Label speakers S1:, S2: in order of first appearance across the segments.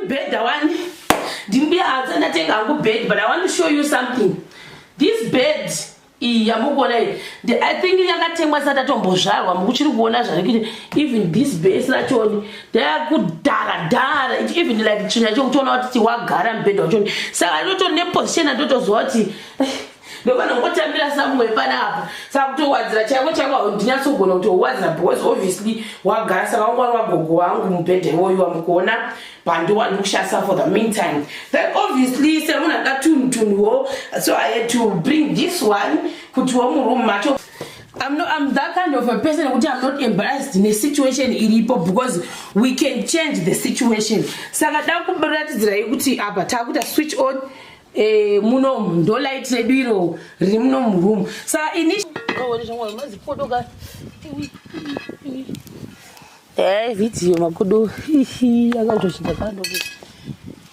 S1: mibhedha wani ndimbuya hanza ndatenga hangu bed, but I want to show you something. This bed iyi yamukuona iyi, I think yakatengwa isati atombozvarwa. Mukuchiri kuona zvarikuita. Even this base rachoni ndayakudhara dhara, even like chinhu chacho kutoona kuti wagara mubhedha wachoni. Saka rinotori neposition atotoziva kuti ndofana kungotambira somewhere panapa. Saka kutowadzira chaiko chaiko ndinyatsogona kutowadzira because obviously wagara. Saka wangwari wagogo wangu mubhedha iwoyu wamukuona pandiwa ndikushandisa for the meantime. Then obviously semunhu anoda tunhu tunhuwo, so I had to bring this one kutiwo muroom macho. I'm, not, I'm that kind of a person kuti I'm not embarrassed nesituation iripo because we can change the situation. Saka da kuratidzirai kuti apa taakuita switch on munomu ndo light redu iro riri muno muroom. Saka ini mazikodoka vhidhiyo makodo akatosvika kando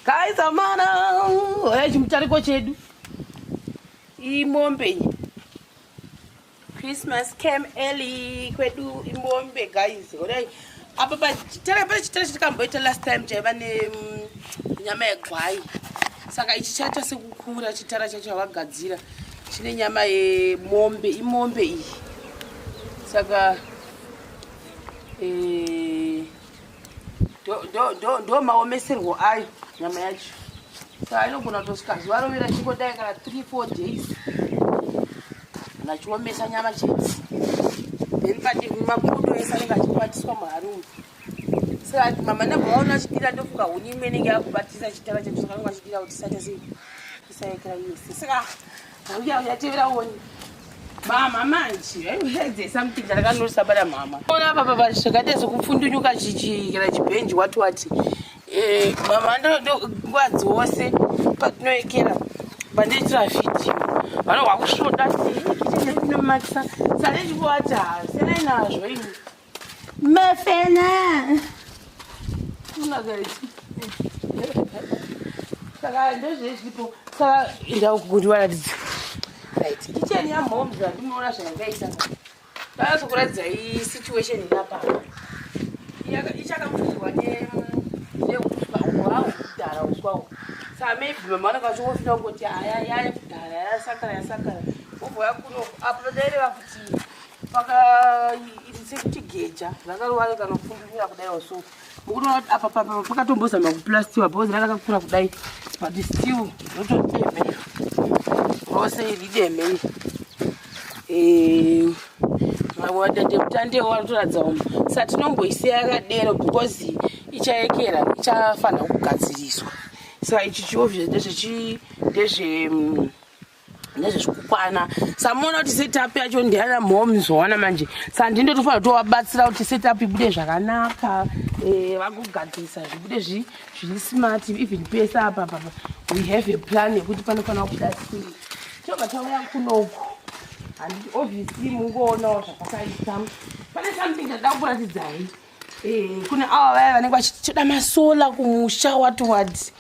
S1: kaisamana chimutariko chedu imombe. Christmas came early kwedu imombe, guys. Orai apa pachitara, pane chitara chatikamboita last time chaiva nenyama yegwai. Saka ichi chaita sekukura chitara chacho chavagadzira chine nyama yemombe, imombe iyi. Saka ndo maomeserwo ayo nyama yacho. Saka inogona kutosvika zuva rovira chingodai kana 3 4 days vachiomesa nyama chete. Then pati makodo ese anenge achibatiswa muhari umu. Saka mama ndabva vaona achidira, ndofunga huni imwe inenge yakubatisa chitara chacho. Saka anenge achidira kuti isaita sei, isaekera yese. Saka uya uyatevera uoni mama manje aiedze something chandakanosa pana mama. Ona apa papa zvakaita sekupfundunyuka chichi kana chibhenji wati wati. Mama nguva dzose patinoekera pandoitira vhidhiyo vanohwa kusvoda inomakisa. Saka ndechikuvati siyanai nazvo ini mafena unakaiti. Saka ndozvezvipo. Saka ndakukundivaratidza right kitchen yamhomes andinoona zvayakaita. Ndakazokuratidzai situation inapapa ichakapfurirwa neuswa hwaho kudhara uswa uhu. Saka maybe mama vanenge vachingofira kungoti aya yaya kudhara yasakara yasakara obva kuno apo ndaireva kuti paka sekuti geja rakarova kanopfundumira kudai. So mukutoona kuti apa papa pakatombozama kuplastiwa because rakakakura kudai, but still rotodeme rose rideme iri. Madande wanotoratidza umu. Saka tinomboisiya yakadero because ichaekera, ichafanira kugadziriswa. Saka ichi chiobvious ndezve ndezvezvikukwana. Samuona kuti setup yacho ndeyana mhomes waona manje. Saka ndindotofanira kutovabatsira kuti setup ibude zvakanaka, vagogadzirisa zvibude zviri smart. Even pese apa papa we have a plan yekuti panofanira kubuda sei. Tobva tauya kunoku, handiti? Obviously mungoonawo zvapakaita. Pane something chandida kuratidzai. Kune ava vaya vanenge vachiti toda masolar kumusha, what what,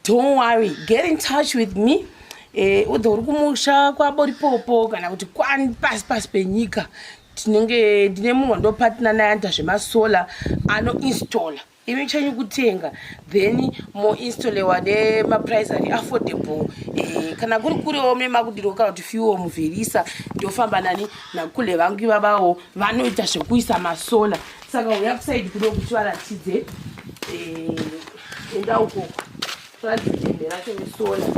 S1: don't worry, get in touch with me. Udhe uri kumusha kwaboripopo kana kuti kwani pasi pasi penyika, tinenge ndine munhu wandopartner naye anoita zvemasolar, anoinstalla. Imi chenyu kutenga, then moinstalewa nemaprice ari affordable. Kana kuri kurewo mune makudiro kana kuti fuel muvherisa, ndofamba nani nakule vangu ivavawo vanoita zvekuisa masolar. Saka uya kuside kuno kuti varatidze. Enda ukoko ratidze dende racho resolar.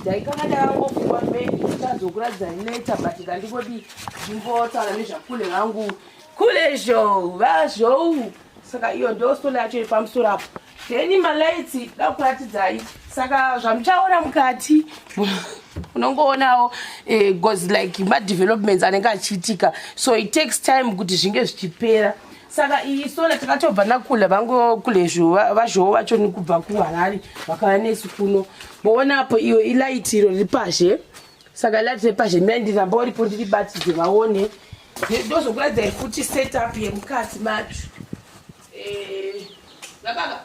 S1: Ndaikanga ndakangofunga maybe ndichazokuratidzai later, but ngandingodi ndimbotaura nezvakule vangu kule zhou vazhou. Saka iyo ndo solar yacho iri pamusoro apo. Then malights da kuratidzai. Saka zvamuchaona mukati unongoonawo goes like madevelopments anenge achiitika, so it takes time kuti zvinge zvichipera. Saka iyi solar takatobva nakule vangu kule vazhou vacho kubva kuHarare vakauya nesu kuno. Moonapo iyo ilight iro riri pazhe. Saka light repazhe mina ndiramba uripo ndiribatidze vaone. Ndozokuratidzai futi setup yemukati macho. Vakaka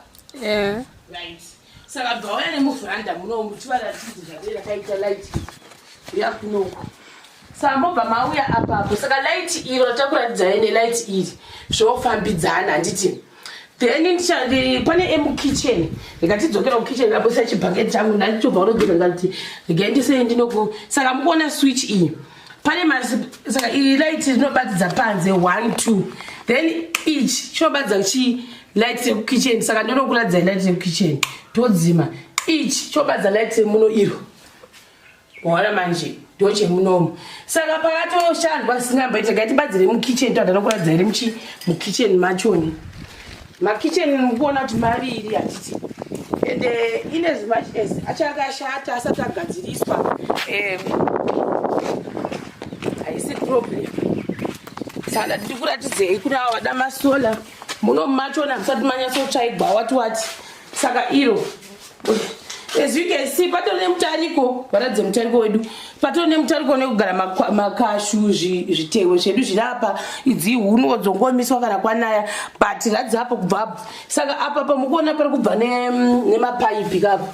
S1: right. Saka bvauya nemuvhuranda munomu tivaratidze zvadei rakaita light yakunoku. Saka mobva mauya apapo. Saka light iro ratakuratidzai nelight iri zvofambidzana, handiti? Then pane emukitchen. Ndikatidzokera kukitchen, ndabusa chibhaketi changu, ndachobva kutodzokera, ndikati regai ndisei ndinoku. Saka mukuona switch iyi, pane masi. Saka iyi light rinobatidza panze 1, 2, then ichi chinobatidza chi light rekukitchen. Saka ndinokuratidzai light rekukitchen, todzima. Ichi chobatidza light remuno iro, waona manje, ndochemunomu. Saka pakatoshandwa zvisingamboita. Gatibadzire mukitchen, toda kuratidza iri muchi mukitchen machoni. Makitchen mukuona kuti maviri, hatiti? Ende in as much as achakashata, asati agadziriswa, haisi problem. Saka ndiri kuratidzei kuna ava vada masolar. Muno machona musati manyatsotsvaigwa wati wati. Saka iro, as you can see, patori nemutariko. Varatidze mutariko wedu. Patori nemutariko nekugara makashu, zvitewe zvedu zviri apa. Idzi hunuwo dzongomiswa kana kwanaya, but radza apo kubva apo. Saka apa pamukuona pari kubva nemapaipi kapo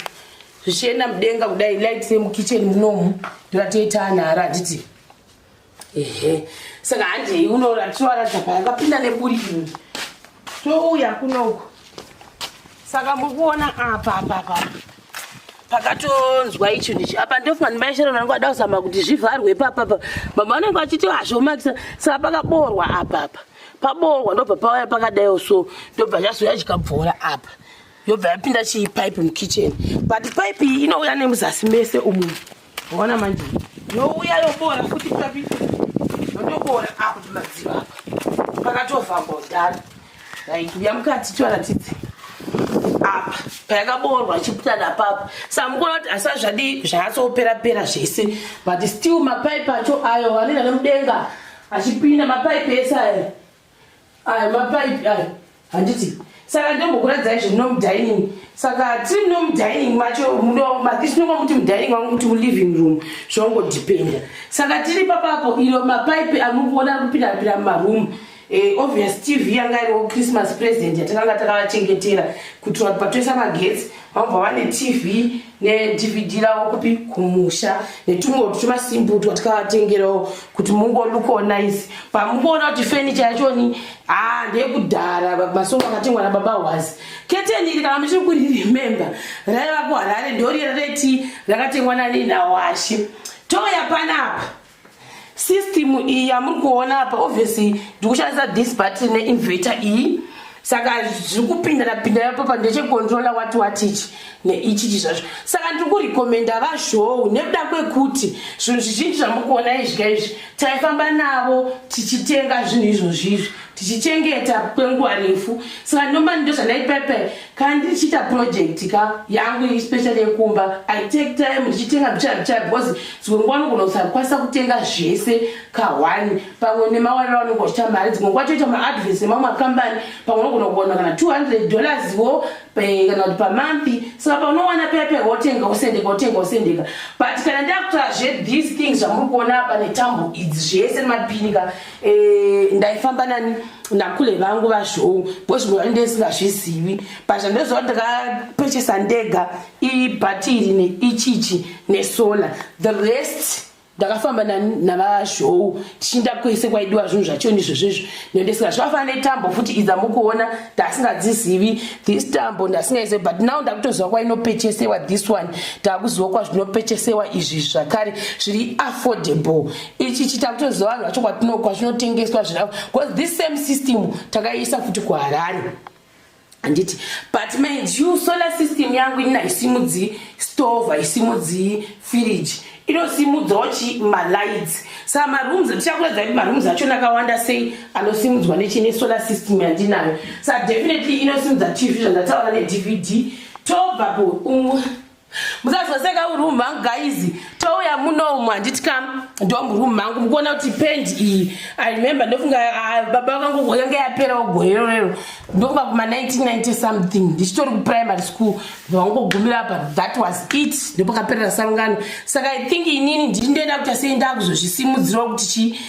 S1: zvichienda mudenga kudai. Light remukitchen munomu ndoratoita anhara, handiti? Ehe, saka handei unoratiwaradza payakapinda neburi iri. Touya kunoku. Saka mukuona apa, apa pakatonzwa icho nichi apa. Ndofunga ndimaishero vanenge vada kuzama kuti zvivharwe ipapapa. Mama vanenge vachiti hazvomakisa. Saka pakaborwa apa, apa paborwa, ndobva pauya pakadaiwo. So ndobva chazouya chikabvora apa, yobva yapinda chipipe mukitchen. But pipe iyi inouya nemuzasi mese umu, waona manje, youya yobora futi papi, yondobora apa pamadziro apa, pakatovhangwa kudhara. Right, uya mukati tivaratidze apa payakaborwa ichiputa napapa. Saka mukuona kuti hasa zvadi zvanyatsopera-pera zvese, but still mapaipi acho ayo anoenda nemudenga achipinda, mapaipi ese aya, ayo mapaipi ayo, handiti? Saka ndombokuradzai zvemuno mudining. Saka tiri muno mudining macho, muno mudining wangu kuti muliving room, zvongodhipenda. Saka tiri papapo, iro mapaipi amukuona ari kupinda-pinda mumaroom. Obvious TV yanga iriwo Christmas present yatakanga takavachengetera kuitira kuti patoisa magetsi vamubva vane TV neDVD ravo kupi kumusha, netumwe tumasimple twatikavavatengerawo kuti mungolookawo nice. Pamukuona kuti furniture yachoni, ha, ndeyekudhara, masongo akatengwa nababa Hwazi. Keteni iri, kana muchiri kuriremember, raiva kuHarare, ndoriya reti rakatengwa nani, naWashe. Touya panapa, system iyi yamuri kuona apa, obviously ndikushandisa this battery neinverter iyi. Saka zviri kupindana pindana papa, ndechecontroller wati watichi neichichi zvazvo. Saka ndiri kurecommenda vaZhou nekuda kwekuti zvinhu zvizhinji zvamuri kuona izvika izvi taifamba navo tichitenga zvinhu izvozvizvi, tichichengeta kwenguva refu. Saka normally ndozvandaipepe kana ndichiita project ka yangu, especially yekumba, I take time ndichitenga bicha bicha, because dzimwe nguva unogona kusakwanisa kutenga zvese ka1, pamwe nemawaniro anenge uchiita mari. Dzimwe nguva toita maadvance emamwe makambani, pamwe unogona kuwana kana $200 wo kana kuti pamonth. Saka paunowana pepe, wotenga, wosendeka, wotenga, wosendeka. But kana ndakutora zve these things zvamuri kuona apa netambo idzi zvese nemapini ka, ndaifamba nani, nakule vangu vaZhou, because zvimwe zvacho ndisingazvizivi. But zvandoziva kuti ndakapurchasa ndega ibhatiri neichichi nesolar. The rest ndakafamba navaZhou tichienda kwese kwaidiwa zvinhu zvacho ndizvozvezvo nendesika. Zvakafanana netambo futi idzi amukuona, ndasingadzizivi this tambo, ndasingaizivi, but now ndakutoziva kwainopechesewa this one. Ndakuziva kwazvinopechesewa izvi zvakare zviri affordable. Ichi chitakutoziva vanhu vacho kwazvinotengeswa zvira, because this same system takaiisa futi kuHarare, handiti? But mind you, solar system yangu ini haisimudzi stove, haisimudzi firiji, inosimudzawo chi malights. Saka marooms, tichakuratidza kuti marooms achona akawanda sei anosimudzwa nechine solar system yandinayo. Saka definitely inosimudza TV zvandataura neDVD. Tobvapo, musazoseka uroom mangu guys. Touya munomu, handiti kam? Ndo muroom mangu. Mukuona kuti pendi iyi, I remember, ndofunga, ah, baba vakangu yanga yaperawo gore irorero, ndofunga kuma 1990 something, ndichitori kuprimary school, vangogumira apa. That was it, ndopakaperera sarungano. Saka I think inini ndindoenda kuita sei, ndakuzozvisimudzirawo kuti chi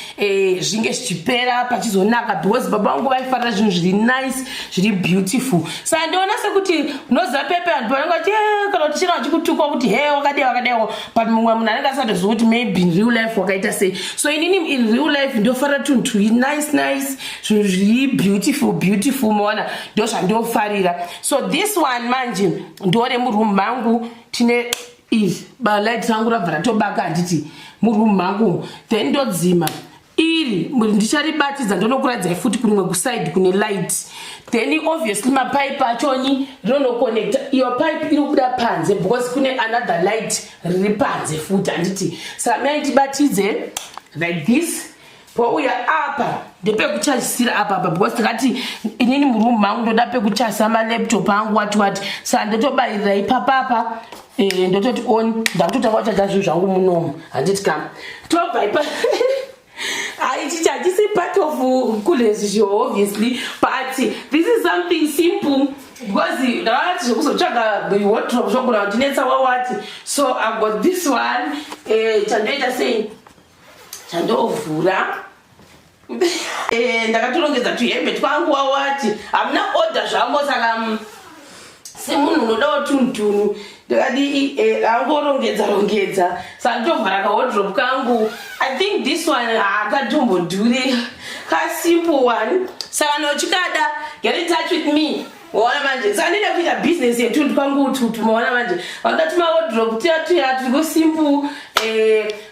S1: zvinge zvichipera pachizonaka, because baba vangu vaifarira zvinhu zviri nice, zviri beautiful. Saka ndiona sekuti unoziva pepe vanhu pavanenge vachi, "Eh," kana kuti chino vachikutukwa kuti he, wakadai, wakadaiwo, but mumwe Munhu anenge asingatozivi kuti maybe in real life wakaita sei. So inini in real life ndofarira tunhu turi nice nice, zvinhu zviri beautiful beautiful, maona? Ndo zvandofarira. So this one manje ndore muroom mangu. Tine iri balight rangu rabva ratobaka, handiti, muroom mangu. Then ndodzima iri, ndicharibatidza, ndonokuradzai futi kurimwe kuside kune light. Then obviously mapaipi achoni rinonoconnecta. Iyo pipe iri kubuda panze because kune another light riri panze futi, handiti? Saka mai ndibatidze like this. Pouya apa ndepekuchajisira apa apa, because tikati inini muroom mangu ndoda pekuchajisa malaptop angu, wati wati. Saka ndotobayirira ipapapa, ndototi on, ndakutotanga kuchaja zvinhu zvangu munomu, handiti? Kam tobva ipa, ichi chachisi part of kulezvo obviously, but this is something simple because ndakati zvekuzotsvaga wardrobe zvogona kundinetsa wawati. So I got this one. Chandoita sei? Chandovhura, ndakatorongedza tuhembe twangu wawati, hamuna order zvangu. Saka semunhu unodawo tunhu tunhu, ndakadi angorongedza rongedza. Saka nditovhara kawardrobe kangu. I think this one haakatombodhuri, kasimple one. Saka nochikada, get in touch with me, waona manje? Saka ndida kuita business yetunhu twangu ututu, maona manje? Vanoda tumawardrobe tuya tuya turi kusimple.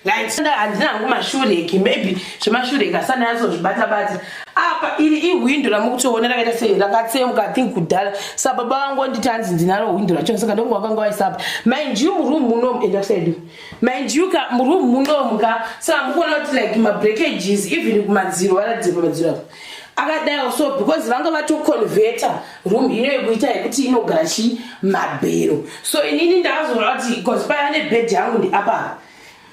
S1: Right, handina hangu mashoe rack, maybe zvemashoe rack asanyatsozvibata bata. Apa iri ihwindo ramukutoona rakaita sei, rakatsemuka, I think kudhara. Saka baba vangu nditi hanzi ndinaro hwindo racho, saka ndonge wakanga waisapa. Mind you, muroom munomu, enda kuside, mind you ka, muroom munomu ka. Saka mukuona kuti like mabreakages even kumadziro, varatidze pamadziro apa akadaiwo. So because vanga vatoconverta room ino yekuita yekuti inogara chi mabhero. So inini ndakazoona kuti because paiva nebhedhi yangu ndiapapa,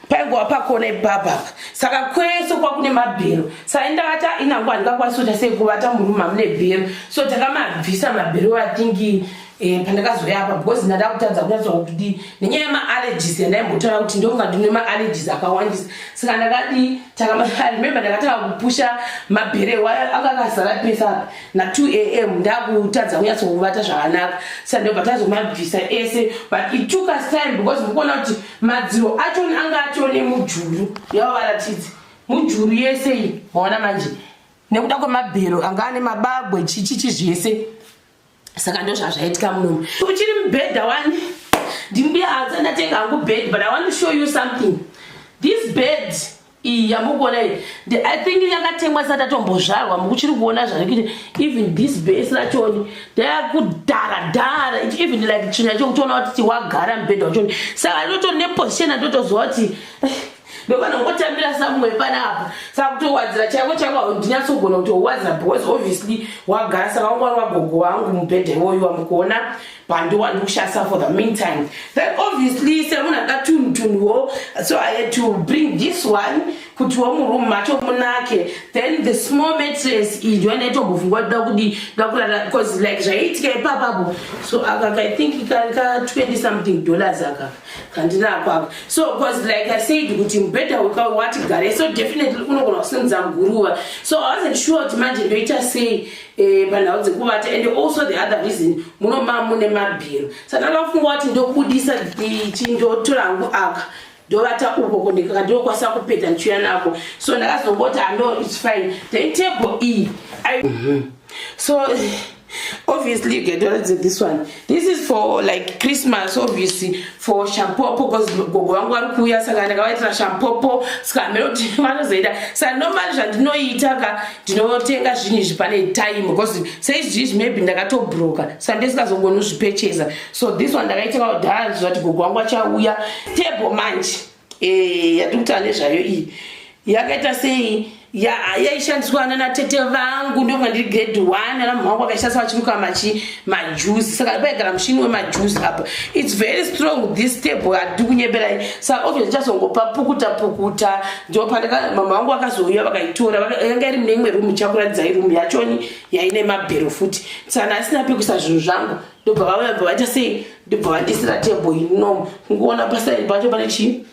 S1: paingova pakona ipapapa, saka kwese kwakune mabhero. Saka indakati inangu handingakwanisi kuita sei kuvata muroom hamune bhero. So takamabvisa mabhero, I think pandakazoya apa, because ndada kutadza kunyatsokudi nenyaya yemaallergies yandaimbotaura kuti ndonga ndine maallergies akawandisa. Saka ndakadi, remember, ndakatanga kupusha mabhero anga akazara pese apa na2 a.m., ndakutadza kunyatsokuvata zvakanaka. Saka ndobva tazomabvisa ese, but it took us time because mukuona kuti madziro achoni anga atone mujuru yava varatidzi, mujuru yese iyi, maona manje, nekuda kwemabhero anga ane mabagwe, chichichi zvese. Saka ndo zvazvaitika munomu. Uchiri mubhedha wani, ndimbuya hanza ndatenga hangu bed, but I want to show you something. This bed iyi yamukuona iyi, I think yakatengwa isati atombozvarwa. Mukuchiri kuona zvarikuita, even this base rachoni ndeyakudhara dhara, even like chinhu chacho kutoona kuti wagara mubhedha wachoni. Saka ndotori neposition andotoziva kuti ndofana kungotambira somewhere panapa. Saka kutowadzira chaiko chaiko ndinyatsogona kutowadzira because obviously wagara. Saka wanga wari wagogo wangu mubhedha iwoyu wamukuona pandowa ndikushandisa for the meantime. Then obviously semunhu ada tunhu tunhuwo, so I had to bring this one kutiwo muroom macho munake. Then the small mattress iyi ndiyo ndaitombofunga kuti da kudi da kurara, because like zvaiitika ipapapo. So aka, I think ka 20 something dollars aka kandinako aka. So because like I said kuti mubhedha wati gare, so definitely unogona kusimudza guruva. So I wasn't sure kuti manje ndoita sei panhau dzekuvata. And also the other reason, munoma mune mabhero, saka ndakafunga kuti ndobudisa ichi, ndotora hangu aka, ndovata uko kondekaka, ndokwanisa kupeta ndichiuya nako. So ndakazongoti ano, it's fine. Then table iyi, So obviously you get this one. This is for like Christmas, obviously for shampopo, because gogo vangu vari kuuya, saka ndakavaitira shampopo. Saka hamene kuti vanozoita. Saka normally zvandinoita ka, ndinotenga zvinhu izvi pane time, because seizvizvi maybe ndakatobroka, saka ndisingazogoni kuzvipurchasa. So this one ndakaitenga kudhara zvati gogo vangu vachauya. Table manje yatiri kutaura nezvayo iyi yakaita sei? Yaishandiswa nana tete vangu ndonga ndiri grade 1, ana mama vangu vakaishandisa vachiruka machi majuice. Saka paigara mushini wemajuice apa. It's very strong, this table, hatidi kunyeberai. Saka obviously chazongopa pukuta pukuta. Ndo pandaka mama vangu vakazouya vakaitora, yanga iri mune imwe room. Chakuratidzai room yachoni yaine mabhero futi. Saka asina pekuisa zvinhu zvangu, ndobva vauya, bva vaita sei, ndobva vandisira table inomo. Kungoona paside pacho pane chii?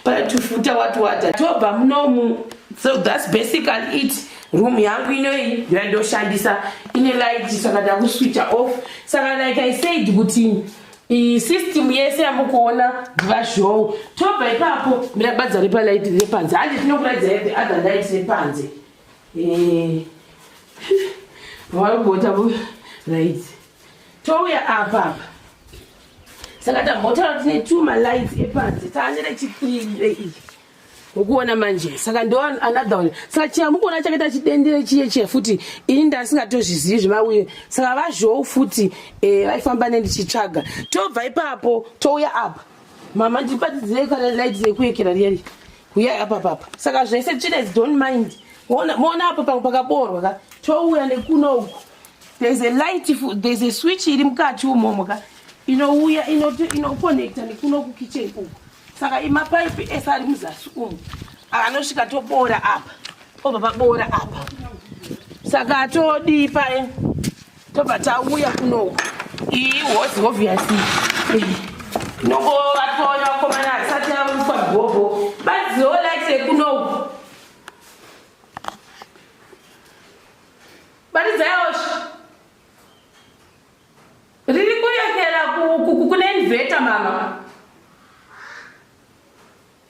S1: Pane tufuta wati wata. Tobva munomu. So that's basically it. Room yangu inoyi ndoyandoshandisa, ine light, saka ndakuswitcha off. Saka like I said kuti Iyi system yese yamukuona ndivazhou. Tobva ipapo mirabadza repalight repanze. Handi tinokuratidza the other light repanze. Eh. Varikugota right. Touya apa apa. Saka tambotaura tine two malights epanze. Taane rechithree reiyi. Ukuona manje saka ndo another one saka chiya mukuona chakaita chidendere chiye chiye futi ini ndasingatozvizivi zvemauye saka vazhou futi eh, vaifamba nendichitsvaga tobva ipapo touya apa mama ndibatidzirei kana light rekuyekera riya riya huyai apa papa saka zvese tsvina is don't mind moona apo pamwe pakaboorwa ka touya nekuno uku there's a light there's a switch iri mukati umomo ka inouya inoconnecta nekuno kukitchen uku Saka imapaipi ese ari muzasi umu anosvika toboora apa obva paboora apa saka todii paye tobva tauya kunoku iyi hozi obviously inongovatwa vakomana asati amufa gogo badziwo light rekunoku batidzaiosha Riri kuyekera kune inverter mama.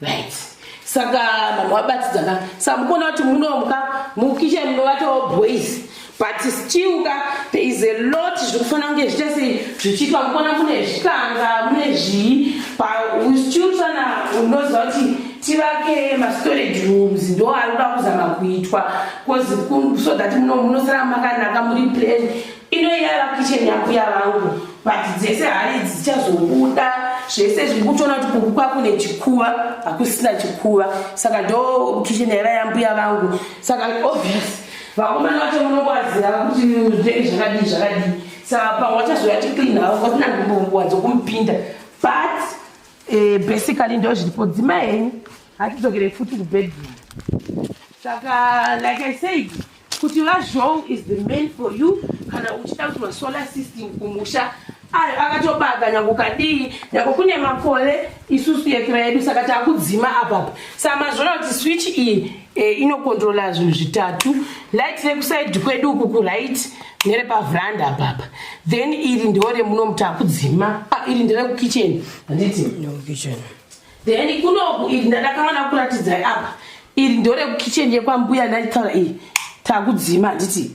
S1: Right. Saka mama wabatidza ka. Saka mukuona kuti munomuka mukitchen munovatawo boys. But still ka there is a lot zviri kufanira kunge zviita sei zvichiitwa mukuona mune zvikanga mune zvii pa we still tryna unoziva kuti tivake mastorage rooms ndo ari kuda kuzama kuitwa cause so that munosara makanaka muri plan Ino yaiva kitchen yambuya vangu but dzese hari idzi dzichazobuda zvese zviri kutoona kuti kuku kwakune chikuva hakusina chikuva saka ndo kitchen yaiva yambuya vangu saka obvious vakomana vacho munongwazira kuti zvinenge zvakadii zvakadii saka pamwe vachazouya ticlean havo vasina nguva dzokumupinda but eh, basically ndo zviripo dzima henyu hatidzokere futi kubedroom saka like I said Kuti vaZhou is the man for you kana uchida kuti masolar system kumusha ayo akatobaka nyange ukadii nyange kune makore isusu yekira yedu saka takudzima apapa saka mazviona kuti switch iyi e, inokontrola zvinhu zvitatu light rekusaidi kwedu uku kuright nerepavhranda apapa then iri ndo remunomu takudzima ah, iri nderekukitchen handiti Then kunoku iri ndandakawana kuratidzai apa iri ndorekukitchen yekwambuya ndaitaura iyi takudzima handiti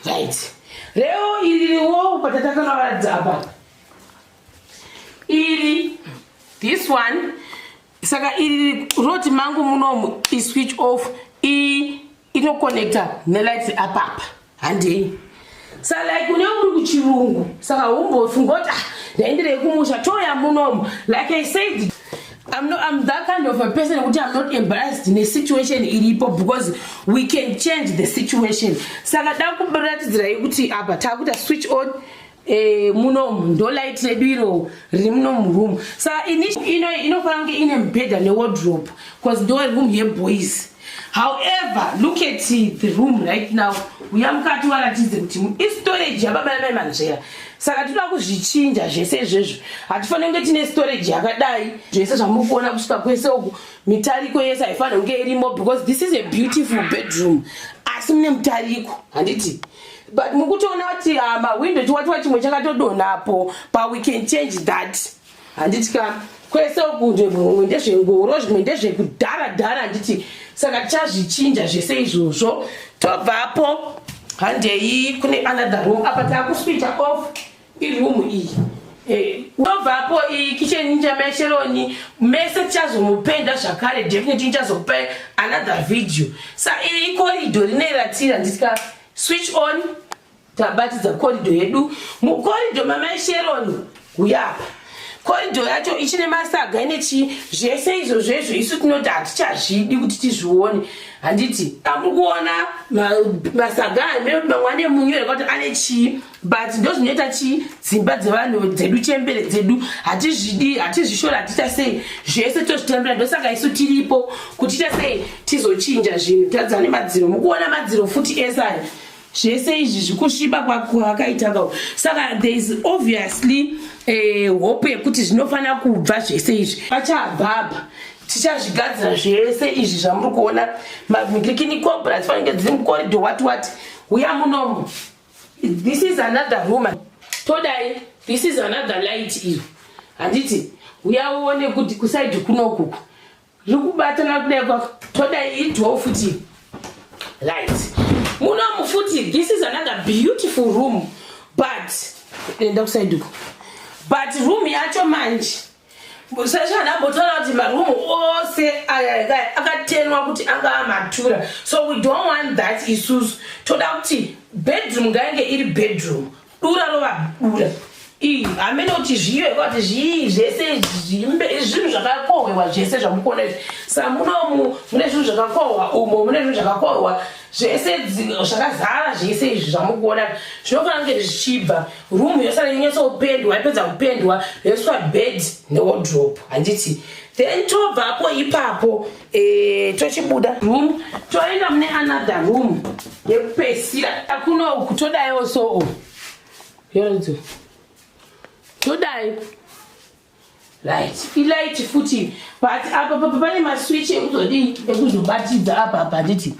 S1: right reo iri riwo patatakanovaratidza apa iri this one saka iri roti mangu munomu iswitch off iyi inoconnecta nelights apapa handei sa like une uri kuchirungu saka umbofunga kuti ah, ndaenderei kumusha toya munomu like I said I'm, not, I'm that kind of a person kuti I'm not embarrassed nesituation iripo because we can change the situation saka da kuratidzirai kuti apa takuita switch on eh, munomu ndo light redu iro riri muno muroom saka ino inofanira kunge ine mubhedha newardrobe bcause ndo room yeboys however look at the room right now uya mukati waratidze kuti istorage yababa namai Manzvera saka tinoda kuzvichinja zvese izvezvo hatifaniri kunge tine storage yakadai zvese zvamuri kuona kusvika kwese uku mitariko yese haifaniri kunge irimo because this is a beautiful bedroom asi mune mutariko handiti but mukutoona kuti ah, mahwindo chiwatiwa chimwe chakatodonhapo but we can change that handiti ka kwese uku zvimwe ndezvengoro zvimwe ndezvekudhara dhara handiti saka tichazvichinja zvese izvozvo tobvapo handei kune another room apa taakuswitcha off iroom iyi eh, tobvapo iyi kitchen ninja mesheroni mese tichazomupenda zvakare definitely ndichazokupa another video sa iyi corridor rine ratira handiti ka switch on tabatidza corridor yedu mucorridor mamai Sheroni huyapa corridor yacho ichine masaga ine chii zvese izvozvo izvo isu tinoti hatichazvidi kuti tizvione handiti amuri kuona masaga mamwe ane munyu rekuti ane chii but ndo zvinoita chii dzimba dzevanhu dzedu chembere dzedu hatizvidi hatizvishora hatiita sei zvese tozvitambira ndosaka isu tiripo kuti ita sei tizochinja zvinhu tadza nemadziro mukuona madziro futi ese aya zvese izvi zvikusviba kwakaita ka saka there is obviously eh, hope yekuti zvinofanira kubva zvese izvi pachabva tichazvigadzira zvese izvi zvamuri kuona mamikini cobra dzifanenge dziri mucorridor what what uya munomu this is another room todai this is another light iri. Handiti uya uone kuti kuside kunokuku riri kubatana kudai kwako. Todai idoor futi. Right, munomu futi, this is another beautiful room, but enda kuside uku. But room yacho manje, sezvandambotaura kuti marumu ose aya akatenwa kuti angava matura, so we don't want that. Isusu toda kuti bedroom ngainge iri bedroom, dura rova dura. Iyi hamene kuti zviyo kuti zvii zvese, zvinhu zvakakohwewa zvese zvamukuona izvi. Sa munomu mune zvinhu zvakakohwa, umo mune zvinhu zvakakohwa zvese, zvakazara zvese izvi zvamukuona, zvinofanira kunge zvichibva. Rumu yosara inyatsopendwa, yapedza kupendwa yoiswa bed newardrobe, handiti? Then tobvapo ipapo, tochibuda room, toenda mune another room yekupesira kunoku. Todaiwo so, yodzo todai. Right, ilight futi, but apa papa pane maswitch ekuzodii, ekuzobatidza apa apa, handiti?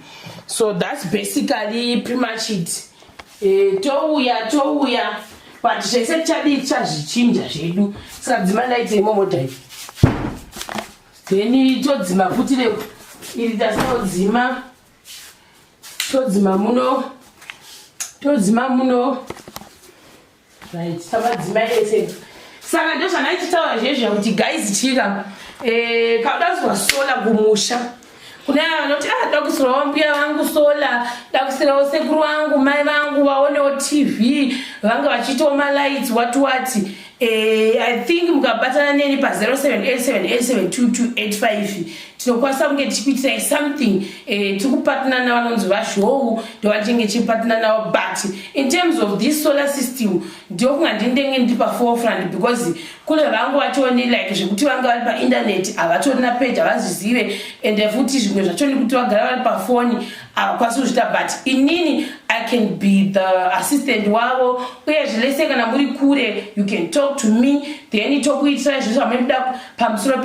S1: So that's basically pretty much it. Touya, but zvese tichadii, tichazvichinja zvedu. Saka dzima light imomo dai, then todzima futi reku iri tasinodzima, todzima muno, todzima muno. Right, tamadzima ese. Saka ndozvanaichitaura zvezvo kuti guys, chika kauda kuzwa solar kumusha kune ava vanoti, "Ah, da kuisirawo mbuya vangu solar, da kuisirawo sekuru vangu, mai vangu vaonewo TV, vanga vachiitawo malights," what what. I think mukabatana neni pa0787872285, tinokwanisa kunge tichikuitirai something. Tiri kupartner navanonzi vaZhou, ndovatinge tichipartner navo. But in terms of this solar system, ndokunga ndindenge ndiri paforefront, because kule vangu vachoni like zvekuti vanga vari painternet, havatorina page, havazvizive. Ende futi zvimwe zvachoni kuti vagara vari pafoni, havakwanisi kuzviita. But inini I can be the assistant wavo. Uyezve lese kana muri kure, you can talk to me, then tokuitirai zvinhu zvamunoda pamusoro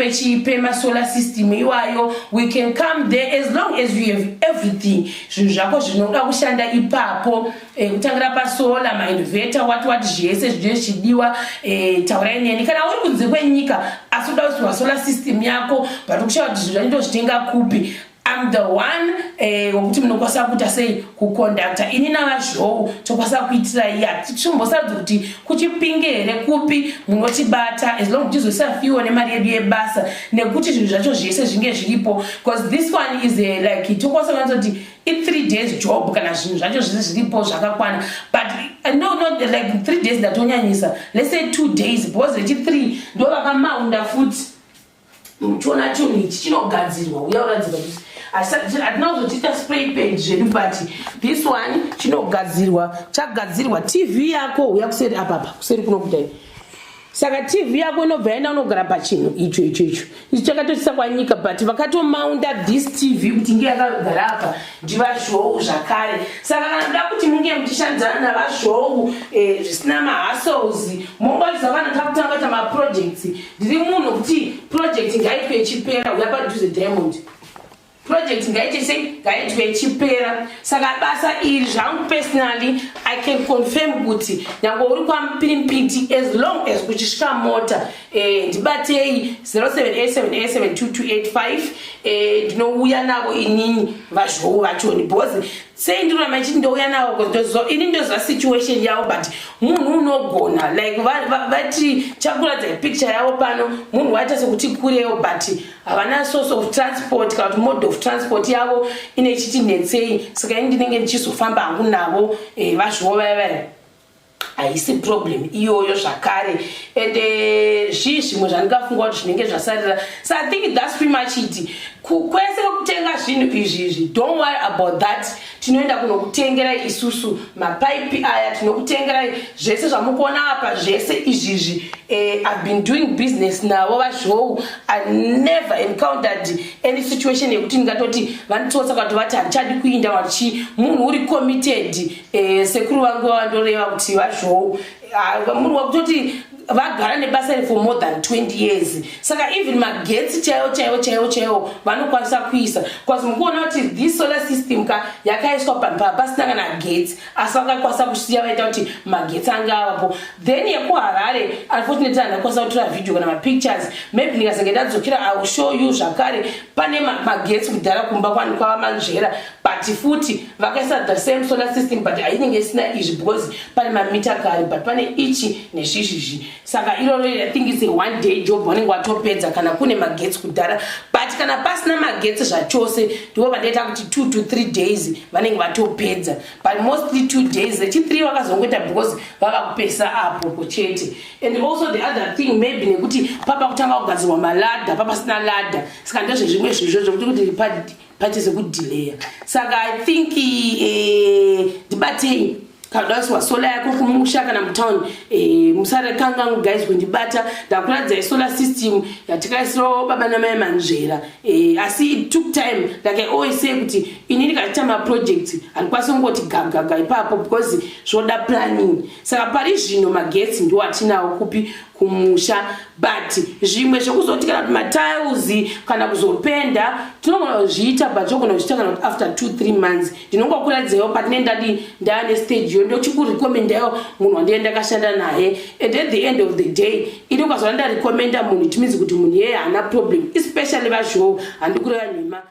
S1: pemasolar system iwayo. We can come there as long as you have everything, zvinhu zvako zvinoda kushanda ipapo, kutangira pasolar, mainverter, what what, zvese zvinenge zvichidiwa. Taurai neni kana uri kunze kwenyika asi uda kuisirwa solar system yako, but ukushaya kuti zvinhu zvacho ndozvitenga kupi. I'm the one wekuti munokwanisa kuita sei, kucontacta ini navaZhou, tokwanisa kuitira iya. Tichimbosarudza kuti kuChipinge here, kupi, munotibata, as long tichizoisa fiwo nemari yedu yebasa, nekuti zvinhu zvacho zvese zvinge zviripo, because this one is a, like, tokwanisa kuanza kuti i3 days job kana zvinhu zvacho zvese zviripo zvakakwana. But no, not like 3 days, ndatonyanyisa, let's say 2 days, because rechi 3 ndo vakamaunda futi. Muchiona chinhu ichi chinogadzirwa, uya uradzika kuti hatina kuzotiita spray paint zvedu, but this one chinogadzirwa, chagadzirwa. TV yako, uya kuseri apapa, kuseri kuno kudai. Saka TV yako inobva yaenda unogara pachinhu icho icho icho ichi chakatochisa kwanyika, but vakatomaunda this TV kuti inge yakagara apa ndivaZhou zvakare. Saka kana muda kuti munge muchishandidzana navaZhou zvisina mahassles, mongoziva kana takutanga kuita maprojects, ndiri munhu kuti project ngaitwe ichipera. Uya padhuze, Diamond, project ngaite sei, ngaitwe ichipera. Saka basa iri zvangu personally, I can confirm kuti nyange uri kwaMupirimpiti, as long as kuchisvika mota, ndibatei 0787872285. Ndinouya navo inini vaZhou vachoni, because sei ndinoramba ichiti ndouya navo? Ini ndoziva situation yavo, but munhu unogona like vati chakuratidza picture yavo pano, munhu waita sekuti kurewo, but havana source of transport kana kuti mode of transport yavo ine ichiti netsei. Saka ini ndinenge ndichizofamba hangu navo, vaZhou vaya vaya, haisi problem iyoyo zvakare. And zvii zvimwe zvandingafunga kuti zvinenge zvasarira? So I think that's pretty much it. Kwese kwekutenga zvinhu izvi izvi, don't worry about that. Tinoenda kunokutengerai isusu mapaipi aya, tinokutengerai zvese zvamukuona apa, zvese izvizvi. I've been doing business navo vaZhou. I never encountered any situation yekuti ndingatoti vanditsotsa kana kuti vati handichadi kuinda vachi. Munhu uri committed, sekuru vangu vandoreva kuti vaZhou. Ah, munhu wakutoti vagara nebasa iri for more than 20 years. Saka even magetsi chaiwo chaiwo chaiwo chaiwo vanokwanisa kuisa, because mukuona kuti this solar system ka yakaiswa pasina kana getsi, asi vakakwanisa kusiya vaita kuti magetsi anga avapo. Then yekuHarare, unfortunately handakwanisa kutora video kana mapictures. Maybe ndikazenge ndadzokera, I will show you zvakare. Pane magetsi kudhara kumba kwavaManzvera, but futi vakaisa the same solar system, but hainenge isina izvi because pane mamita kare, but pane ichi nezvizvizvi. Saka iroro, I think it's a one day job, vanenge vatopedza kana kune magetsi kudhara. But kana pasina magetsi zvachose, ndivo vandaita kuti 2 to 3 days vanenge vatopedza, but mostly 2 days. Echi3 vakazongoita because vava kupesa apopo chete. And also the other thing, maybe nekuti papa kutanga kugadzirwa maladder, papasina ladder, saka ndezvezvimwe zvizvo zvokuti kuti paite sekudelaya. Saka I think ndibatei kana uda solar yako kumusha kana mutown. Musarekangangu guys kundibata. Ndakuratidzai solar system yatikaisirawo baba namai Manzvera. Asi it took time. Like I always say kuti ini ndikaita maprojects, handikwanisi kungoti gagaga ipapo because zvoda planning. Saka pari zvino magetsi ndo atinawo kupi? Kumusha. But zvimwe zvekuzoti kana kuti matiles kana kuzopenda, tinogona kuzviita, but togona kuzviita kana kuti after 2-3 months. Ndinongokuratidzaiwo patine ndadi ndaane stage yo, ndochikurekomendayo munhu wandie ndakashanda naye. And at the end of the day, ini ukazona ndarekomenda munhu, it means kuti munhu iyeye haana problem, especially vaZhou, handikureva nhema.